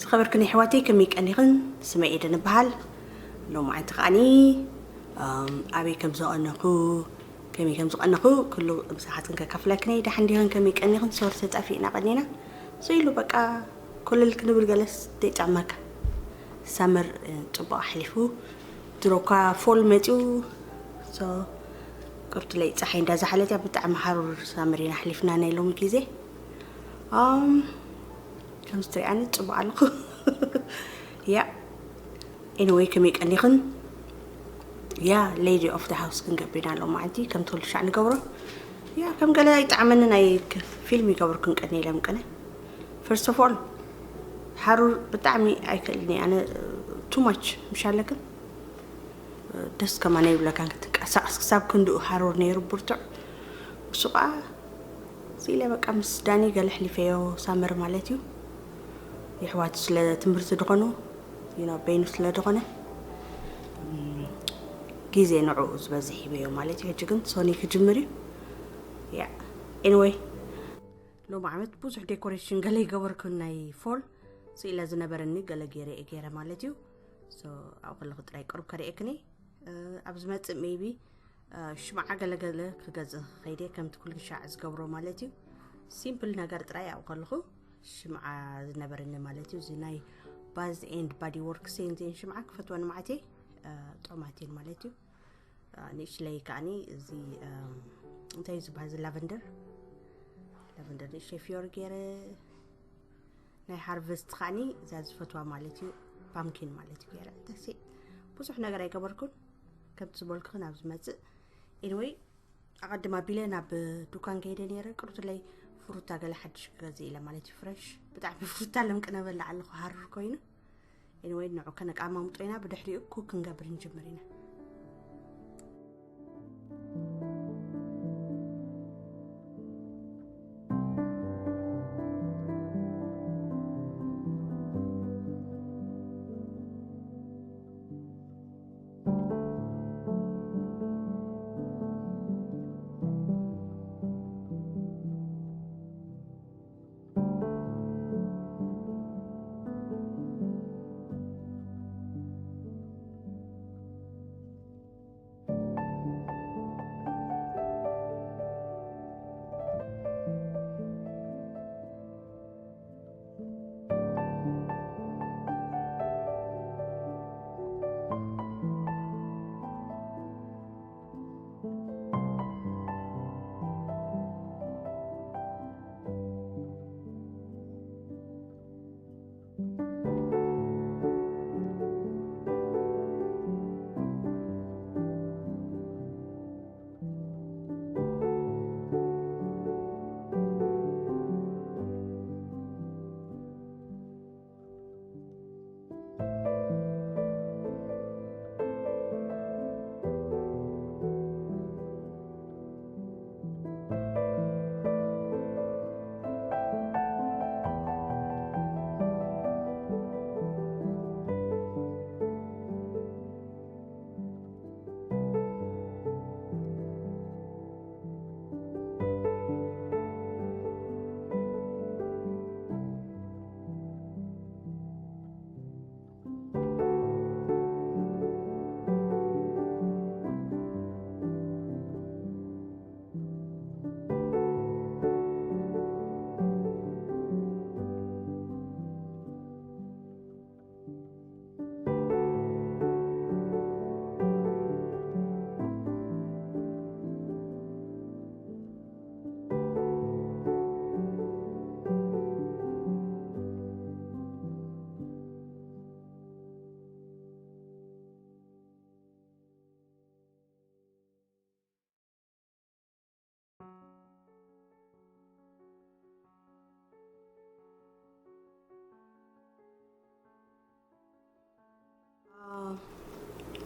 ዝኸበርክን ኣሕዋተይ ከመይ ቀኒኽን? ስመ ኤደን እበሃል። ሎማዓንቲ ከዓኒ ኣም፣ ኣበይ ከም ዝቐነኹ፣ ከመይ ከም ዝቐነኹ ኩሉ ምሳኻትክን ከካፍለክን እየ። ደሓን ዲኽን? ከመይ ቀኒኽን? ሶሪ ተጣፊእና ቀኒና። So ኢሉ በቃ ኮለል ክንብል ገለስ ዘይጠዕመካ። ሳመር እ፣ ጽቡቕ ኣሕሊፉ። ድሮ እኳ ፎል መጺኡ። So ቅርቱለይ ጸሓይ እንዳዛሓለት እያ። ብጣዕሚ ሃሩር ሳመር ኢና ኣሕሊፍና ናይ ሎሚ ግዜ። ኣም፣ ከምዚ ትሪኣኒ ጽቡቕ ኣለኹ። ያ፣ ኤኒወይ ከመይ ቀኒኽን? ያ፣ ሌዲ ኦፍ ደ ሃውስ ክንገብር ኢና ሎማዓንቲ፣ ከምቲ ኩሉ ሻዕ ንገብሮ። ያ፣ ከም ገለ ኣይጠዓመንን፣ ኣይ ክ-፣ ፊልም ይገብርክን ቀኒ ኢለ ምቀነ። ፈርስት ኦፍ ኦል፣ ሓሩር ብጣዕሚ ኣይክእልን እየ ኣነ፣ ቱ ማች ምሽ ኣለክን። ደስ ከማን ኣይብለካን ክትንቀሳቐስ ክሳብ ክንድኡ ሓሩር ነይሩ ብርቱዕ። እሱ ኸዓ እዚ ኢለ በቃ ምስ ዳኒ ገለ ኣሕሊፈዮ ሳመር ማለት እዩ። የሕዋቱ ስለ ትምህርቲ ድኾኑ፣ you know፣ በይኑ ስለ ድኾነ፣ እም፣ ግዜ ንዕኡ ዝበዝሕ ሂበዮ ማለት እዩ። ሕጂ ግን ሶኒ ክጅምር እዩ። ያ፣ ኤኒወይ፣ ሎሚ ዓመት ብዙሕ ዴኮሬሽን ገለ ይገበርኩን ናይ ፎል ስኢለ ዝነበረኒ ገለ ገይረ እየ ገይረ ማለት እዩ። So ኣብኡ ከለኹ ጥራይ ቅሩብ ከርእየክን እየ። እ፣ ኣብ ዝመጽእ ሜይቢ እ፣ ሽምዓ ገለገለ ክገዝእ ክኸይደ ከምቲ ኩሉ ሻዕ ዝገብሮ ማለት እዩ። ሲምፕል ነገር ጥራይ ኣብኡ ከለኹ ሽምዓ ዝነበረኒ ማለት እዩ። እዚ ናይ ባዝ ኤንድ ባዲ ወርክ ሴንዜን ሽምዓ ክፈትወን ማዕቴ እ፣ ጥዑማት እየን ማለት እዩ። እ፣ ንእሽለይ ከዓኒ እዚ እ፣ እንታይ እዩ ዝበሃል፣ እዚ ላቨንደር፣ ላቨንደር ንእሽተይ ፍዮሪ ገይረ፣ ናይ ሃርቨስት ከዓኒ እዛ ዝፈትዋ ማለት እዩ፣ ፓምኪን ማለት እዩ ገይረ። ተሲ ብዙሕ ነገር ኣይገበርኩን ከምቲ ዝበልኩኽን ኣብ ዝመጽእ። ኤኒወይ፣ ኣቐድም ኣቢለ ናብ ዱካን ከይደ ነይረ። ቅሩትለይ ፍሩታ ገለ ሓድሽ ክገዝእ ኢለ ማለት እዩ፣ ፍረሽ። ብጣዕሚ ፍሩታ ለምቅነ በላዕ ኣለኹ፣ ሃሩር ኮይኑ። ኤኒወይ፣ ንዑ ከነቃማምጦ ኢና፣ ብድሕሪኡ ኩክ ክንገብር ንጅምር ኢና።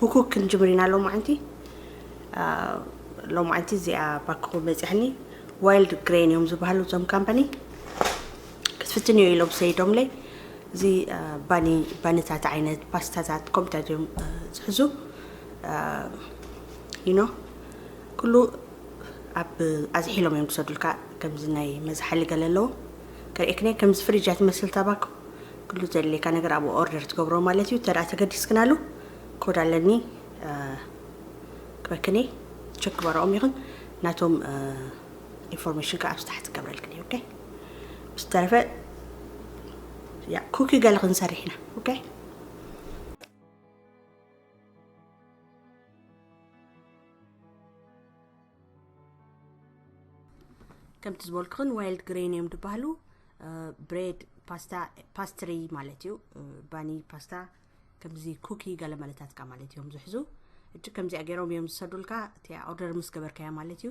ብኩክ ክንጅምር ኢና ሎማዓንቲ። ሎማዓንቲ እዚኣ ባክኹ መፅሕኒ ዋይልድ ግሬን እዮም ዝበሃሉ እዞም ካምፓኒ። ክትፍትንዮ ኢሎም ሰይዶምለይ። እዚ ባኒ፣ ባኒታት ዓይነት ፓስታታት ከምታት እዮም ዝሕዙ። ዩኖ ኩሉ ኣብ ኣዝሒሎም እዮም ዝሰዱልካ። ከምዚ ናይ መዝሓሊ ገለ ኣለዎ። ከርእየክኒ ከምዚ ፍሪጅ እያ ትመስል ታባኮ። ኩሉ ዘድልየካ ነገር ኣብኡ ኦርደር ትገብሮ ማለት እዩ። ተዳ ተገዲስክናሉ ኮድ ኣለኒ ክበክኒ ቸክ በረኦም ይኹን ናቶም ኢንፎርሜሽን ከ ኣብስታሕ ትገብረልክን እዩ። ኦኬ፣ ብዝተረፈ ያ ኩኪ ገለ ክንሰርሕ ኢና። ኦኬ፣ ከምቲ ዝበልኩኽን ዋይልድ ግሬን እዮም ዝበሃሉ። ብሬድ፣ ፓስታ፣ ፓስትሪ ማለት እዩ። ባኒ፣ ፓስታ፣ ከምዚ ኩኪ ገለ መለታትካ ማለት እዮም ዝሕዙ። እጅ ከምዚኣ ገይሮም እዮም ዝሰዱልካ እቲኣ ኦርደር ምስ ገበርካያ ማለት እዩ።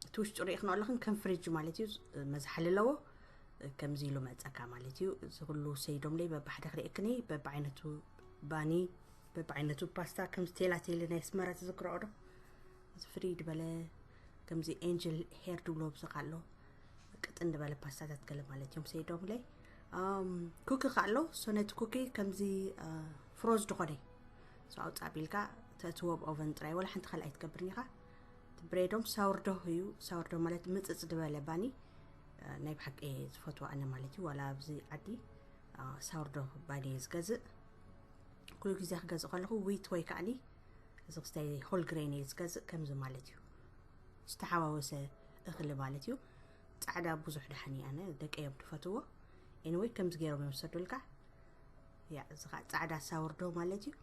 እቲ ውሽጡ ርኢ ክነለኹን ከም ፍሪጅ ማለት እዩ። መዝሓሊ ኣለዎ። ከምዚ ኢሉ መፀካ ማለት እዩ። እዚ ኩሉ ሰይዶምለይ በብሓደ ክርእየክኒ በብዓይነቱ ባኒ፣ በብዓይነቱ ፓስታ ከም ስቴላ ቴሊ ናይ ኣስመራ ትዝክረኦ ዶ? እዚ ፍሪ ዝበለ ከምዚ ኤንጅል ሄር ድብሎ ብዝኻ ኣሎ ቅጥን ዝበለ ፓስታታት ገለ ማለት እዮም ሰይዶምለይ። ኩኪ ከ ኣሎ። ሶ ነቲ ኩኪ ከምዚ ፍሮዝ ድኾነ ሶ ኣውፃ ቢልካ ተእትዎ ብ ኦቨን ጥራይ፣ ወላ ሓንቲ ካልኣይ ትገብርን ኢኻ። እቲ ብሬዶም ሳውርዶ እዩ። ሳውርዶ ማለት ምፅፅ ዝበለ ባኒ ናይ ብሓቂ ዝፈትዎ ኣነ ማለት እዩ። ዋላ ኣብዚ ዓዲ ሳውርዶ ባኒ ዝገዝእ ኩሉ ግዜ ክገዝእ ከለኹ ዊት ወይ ከዓኒ እዚ ክስታይ ሆል ግሬን እየ ዝገዝእ። ከምዚ ማለት እዩ ዝተሓዋወሰ እኽሊ ማለት እዩ። ፃዕዳ ብዙሕ ደሓን እዩ። ኣነ ደቀ እዮም ትፈትዎ። ኤኒወይ ከምዚ ገይሮም እዮም ዝሰዱልካ። ያ እዚ ከዓ ፃዕዳ ሳውርዶ ማለት እዩ።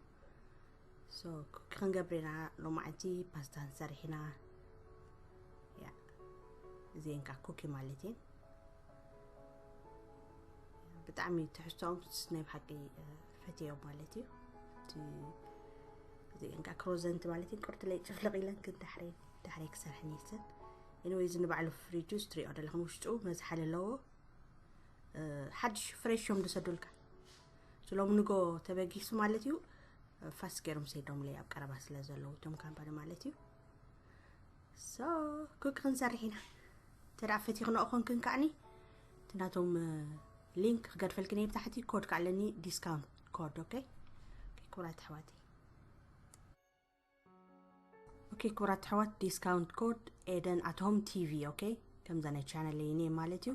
ሶ ኩኪ ክንገብር ኢና ሎማዓንቲ ፓስታ ንሰርሕ ኢና። ያ እዚአን ከዓ ኩኪ ማለት እየን። ብጣዕሚ ትሕዝቶኦም ናይ ብሓቂ ፈትዮም ማለት እዩ። እዚአን ከዓ ክሮዘንት ማለት እየን። ቁርትለይ ጭፍልቕ ኢለን ግን ዳሕረይ ዳሕረይ ክሰርሐን ይልሰን። ኤኒወይ እዚ ንባዕሉ ፍሪ ጁስ ትሪኦ ዘለኹም ውሽጡ መዝሓል ኣለዎ። ሓድሽ ፍሬሽ እዮም ዝሰዱልካ። ስሎም ንጎ ተበጊሱ ማለት እዩ። ፋስት ገይሮም ሰይዶምለይ ኣብ ቀረባ ስለ ዘለዉ እቶም ካምፓኒ ማለት እዩ። ሶ ኩኪ ክንሰርሕ ኢና። ተዳ ፈቲኽንኦ ኮንክን ከዓኒ እቲ ናቶም ሊንክ ክገድፈልክን እየ ብታሕቲ ኮድ ከዓለኒ ዲስካውንት ኮድ። ኦኬ፣ ክቡራት ኣሕዋተይ። ኦኬ ክቡራት ኣሕዋት፣ ዲስካውንት ኮድ ኤደን ኣት ሆም ቲቪ። ኦኬ፣ ከምዛ ናይ ቻነል እኔ ማለት እዩ።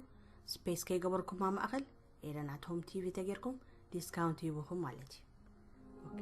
ስፔስ ከይገበርኩም ኣብ ማእኸል ኤደን ኣት ሆም ቲቪ ተጌርኩም ዲስካውንት ይህብኹም ማለት እዩ። ኦኬ።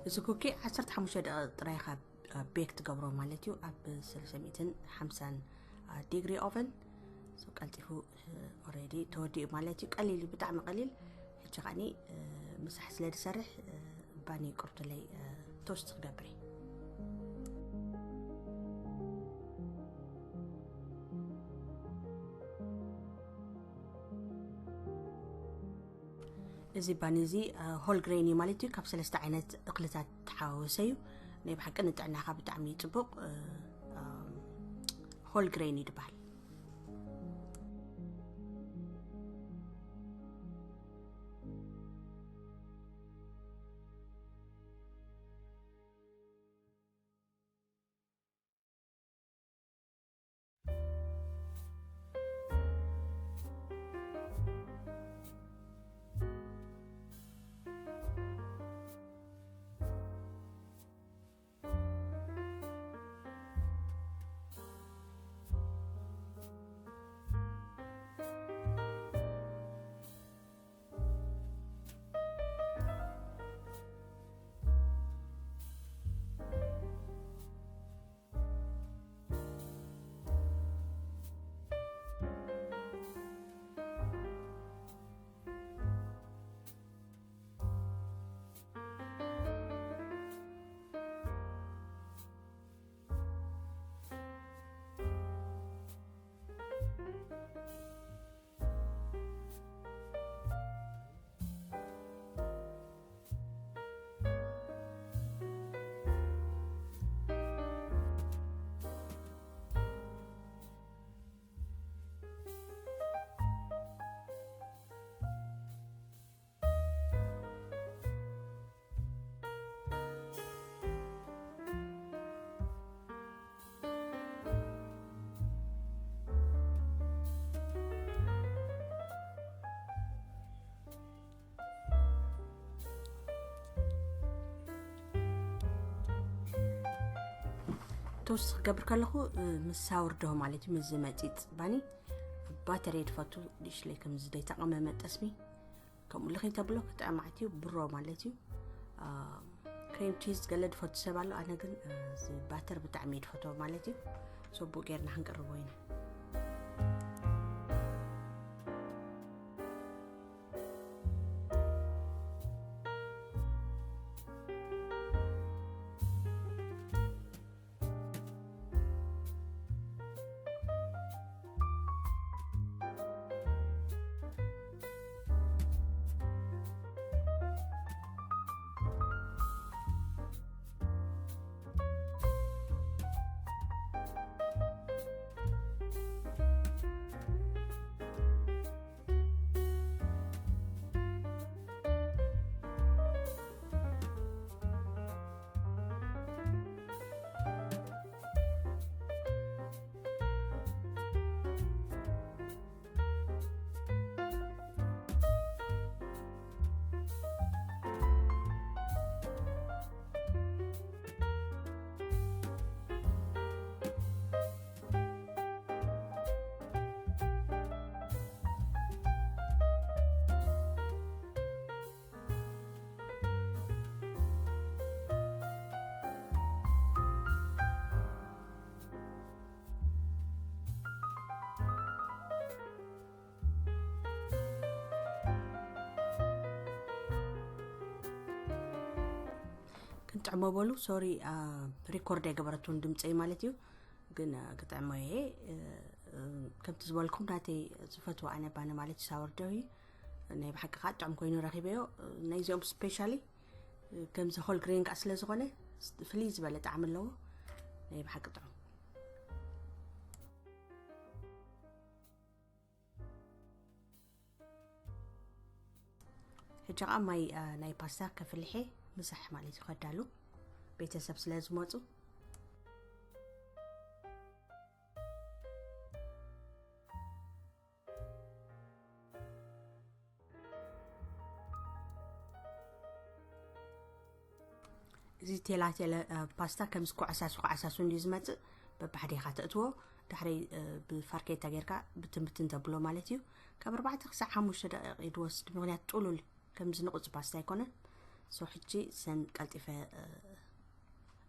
እዚ ኩኪ ዓሰርተ ሓሙሽተ ደቂቕ ጥራይ ኢኻ ቤክ ትገብሮ ማለት እዩ። ኣብ ሰለስተ ሚእትን ሓምሳን ዲግሪ ኦቨን ቀልጢፉ ኦሬዲ ተወዲኡ ማለት እዩ። ቀሊል እዩ፣ ብጣዕሚ ቀሊል። ሕጂ ከዓኒ ምሳሕ ስለ ዝሰርሕ ባኒ ቁርትለይ ቶስት ክገብር እየ። እዚ ባኒ እዚ ሆል ግሬን እዩ ማለት እዩ። ካብ ሰለስተ ዓይነት እኽልታት ተሓዋወሰ እዩ። ናይ ብሓቂ ንጥዕናኻ ብጣዕሚ እዩ ጽቡቕ። ሆል ግሬን እዩ ዝበሃል። ቶስት ክገብር ከለኹ ምስ ሳውርዶ ማለት እዩ፣ ምስ ዝመፂፅ ባኒ ባተር እየ ዝፈቱ። ድሽለይ ከምዚ ዘይተቐመመ ጠስሚ ከምኡ ልኸይ ተብሎ ክጥዕም ማለት እዩ። ብሮ ማለት እዩ። ክሬም ቺዝ ገለ ዝፈቱ ሰብ ኣሎ፣ ኣነ ግን እዚ ባተር ብጣዕሚ እየ ዝፈትዎ ማለት እዩ። ሶቡቅ ጌርና ክንቅርቦ ኢና። ክንጥዕሞ በሉ። ሶሪ፣ ሪኮርድ ኣይገበረትውን ድምፀይ ማለት እዩ። ግን ክጥዕሞ እየ። ከምቲ ዝበልኩም ናተይ ዝፈትዎ ኣነ ባኒ ማለት እዩ፣ ሳወርዶ እዩ። ናይ ብሓቂ ከዓ ጥዑም ኮይኑ ረኺበዮ። ናይዚኦም ስፔሻሊ ከምዚ ሆል ግሬን ከዓ ስለ ዝኾነ ፍልይ ዝበለ ጣዕሚ ኣለዎ። ናይ ብሓቂ ጥዑም። ሕጂ ከዓ ማይ ናይ ፓስታ ከፍልሐ ምሳሕ ማለት እዩ። ከዳሉ ቤተሰብ ስለ ዝመፁ እዚ ቴላቴለ ፓስታ ከም ዝኮዓሳሱ ኮዓሳሱ እንዲ ዝመፅእ በባሕዴኻ ተእትዎ። ዳሕረይ ብፋርኬታ ጌርካ ብትን ብትን ተብሎ ማለት እዩ። ካብ ኣርባዕተ ክሳዕ ሓሙሽተ ደቂቕ እዩ ዝወስድ፣ ምክንያት ጥሉል ከም ዝንቁፅ ፓስታ ኣይኮነን። ሶ ሕጂ ሰን ቀልጢፈ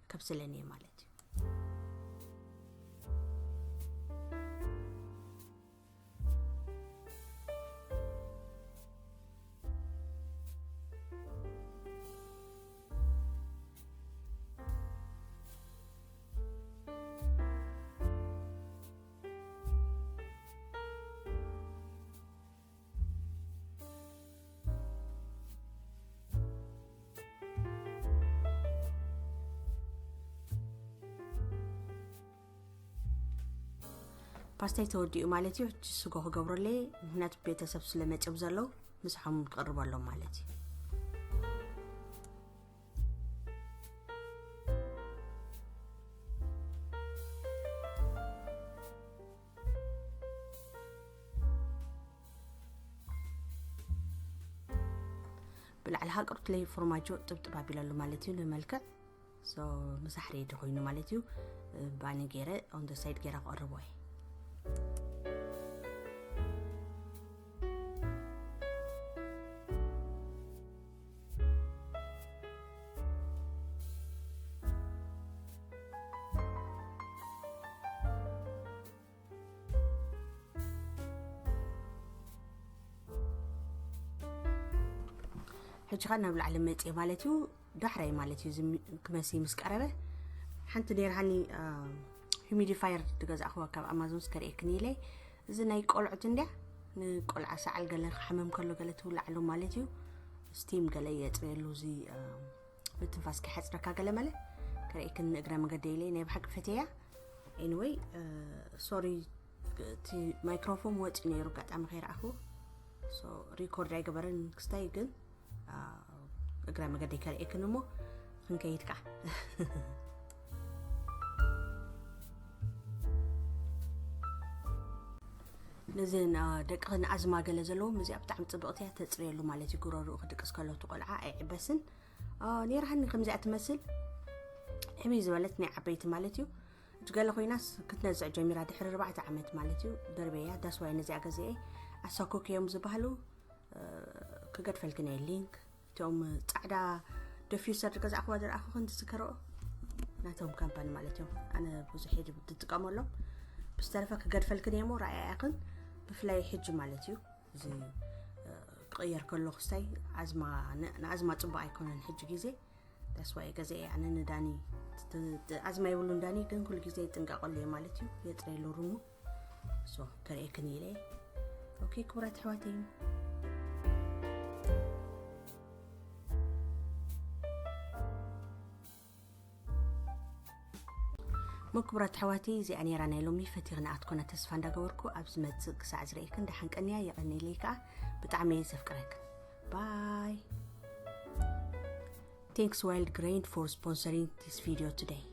ከብስለን እየ ማለት እዩ። ፓስታይ ተወዲኡ ማለት እዩ። ሕጂ ስጎ ክገብረለይ፣ ምክንያቱ ቤተሰብ ስለመፅዮም ዘለዉ ምሳሖም ክቕርበሎም ማለት እዩ። ብላዕሊ ሃቅርትለይ ፎርማጆ ጥብጥብ ኣቢለሉ ማለት እዩ ንመልክዕ። ሶ ምሳሕ ሬዲ ኮይኑ ማለት እዩ። ባኒ ገይረ ኦን ደ ሳይድ ገይረ ክቐርቦ እየ። ሕጂ ኸ ናብ ላዕሊ መፅእ ማለት እዩ። ዳሕራይ ማለት እዩ። ክመሲ ምስ ቀረበ ሓንቲ ኔርሃኒ ሂሚዲፋየር ዝገዛእኽዋ ካብ ኣማዞን ስከርእየክን ኢለ። እዚ ናይ ቆልዑት እንድያ፣ ንቆልዓ ሰዓል ገለ ክሓመም ከሎ ገለ ትውላዕሉ ማለት እዩ። ስቲም ገለ የፅረየሉ፣ እዚ ምትንፋስ ከይሓፅረካ ገለ መለ። ከርእየክን ንእግረ መገደ ኢለ፣ ናይ ብሓቂ ፈትየያ። ኤኒወይ፣ ሶሪ፣ እቲ ማይክሮፎን ወፂ ነይሩ ኣጋጣሚ ከይረኣኹ። ሶ ሪኮርድ ኣይገበረን ክስታይ፣ ግን እግረ መገደይ ከርእየክን እሞ ክንከይድ ከዓ። ነዘን ደቅኽን ኣዝማ ገለ ዘለዎም እዚኣ ብጣዕሚ ፅብቕቲ እያ፣ ተፅርየሉ ማለት እዩ። ጉረርኡ ክድቅስ ከሎ እቲ ቆልዓ ኣይዕበስን። ኔርሃኒ ከምዚኣ ትመስል ሕምይ ዝበለት ናይ ዓበይቲ ማለት እዩ። ገለ ኮይናስ ክትነዝዕ ጀሚራ ድሕሪ ኣርባዕተ ዓመት ማለት እዩ። ደርበያ ዳስዋይ ነዚኣ ገዚኤ ኣሳኮክ እዮም ዝበሃሉ። ክገድፈልክን እየ ሊንክ። እቶም ጻዕዳ ደፊሰር ዝገዛእክዋ ዝረኣኹ ክንዲ ዝከረኦ ናቶም ካምፓኒ ማለት እዮም። ኣነ ብዙሕ እየ ዝጥቀመሎም። ብዝተረፈ ክገድፈልክን እየ እሞ ረኣያ ኢኽን። ብፍላይ ሕጂ ማለት እዩ። እዚ ክቕየር ከሎ ክስታይ ኣዝማ ንኣዝማ ጽቡቕ ኣይኮነን ሕጂ ግዜ። ዳስዋይ ገዘ ኣነ ንዳኒ ኣዝማ ይብሉ እንዳኒ ግን ኩሉ ግዜ ይጥንቀቀሉ እየ ማለት እዩ። የጥረየሉ ሩሙ ሶ ከርእየክን ኢለ። ኦኬ ክቡራት ኣሕዋተይ፣ ሞ ክቡራት ኣሕዋተይ፣ እዚኣ ነይራ ናይ ሎሚ ፈቲኽና ኣትኮና ተስፋ እንዳገበርኩ ኣብ ዝመጽእ ክሳዕ ዝርእየክን ደሓን ቀንያ። የቐንየለይ ከኣ፣ ብጣዕሚ እየ ዘፍቅረክን። ባይ። Thanks Wild Grain for sponsoring this video today.